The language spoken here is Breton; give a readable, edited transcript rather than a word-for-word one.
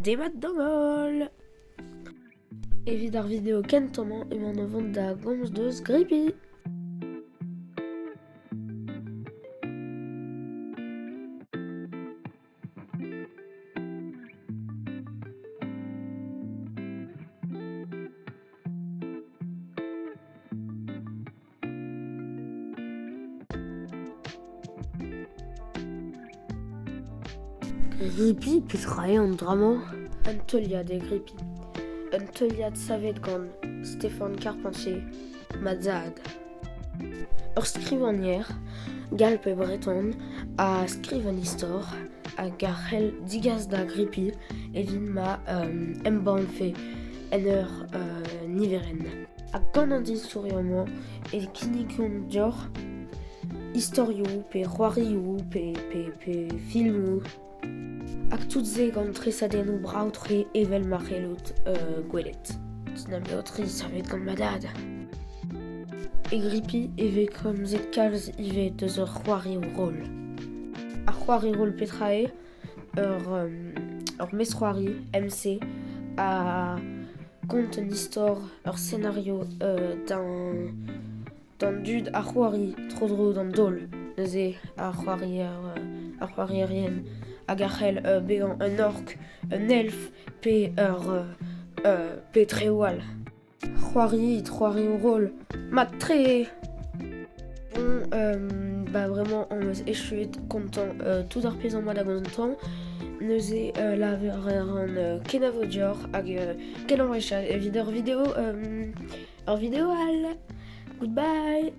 Demat d'an holl! Evit ar video kentañ-mañ emaon o vont da gomz deus Gripi. Gripi, petra eo an dra-mañ? Un teuliad eo Gripi. Un teuliad savet gant Stefan Carpentier, ma zad. Ur skrivagner, gall pe breton, a skriv un istor hag a c'hell digas da Gripi evit ma embannfe en ur niverenn. Ha gant an distourioù-mañ e kinnigont deoc'h istorioù pe c'hoarioù pe, pe, pe filmoù. Hag tout se gant tresadennoù brav-tre evel ma c'hellot gwelet. Dinameotri savet gant ma dad. E Gripi e vez komzet kalz ivez deus ur c'hoarioù-rol. Ar c'hoari-rol petra eo? Ur, ur mestrc'hoari MC a kont un istor, ur senario d'un d'an dud a c'hoari tro-dro d'an daol. Neuze ar c'hoarier, ar c'hoarierien hag a c'hell bezañ un ork, un elf pe ur pe traoù all. C'hoari, c'hoarioù rol, mat-tre! Bon, bah vraiment on eus echuet kontañ tout ar pezh am boa da gontañ. Neuze laver an kenavo deoc'h hag kenavo evit ur video ur video all. Goodbye!